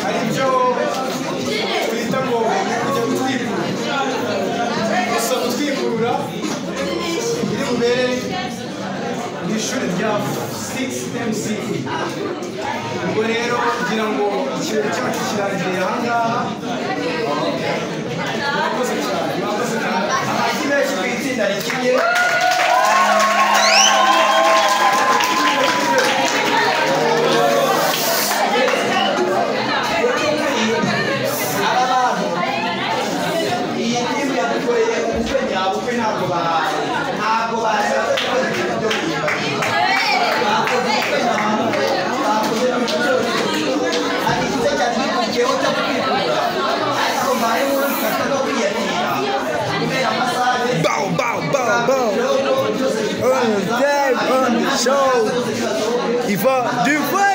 Aribyo twita ngo kujya gutwikurura. Gusa gutwikurura iri bubere mu ishuri rya 6MC. Ubwo rero kugira ngo ikirori cyacu kirangiriye aha ngaha. Murakoze cyane, murakoze cyane. Amashyi menshi ku itsinda rikinnye. Aba bantu, iyi timu yadukoreye ubukwe nyabukwe, ntabwo bashatse gukora ibintu byo guhimba. Bakoze ubukwe nyabukwe, bakoze ibintu byose. Hari igice cyari gikurikiyeho cyo kwikurura, ariko mbaye nk'ubifata no kwiyakira kubera amasaha ageze. Bow, bow, bow, bow. On the live on the show. Il va du feu.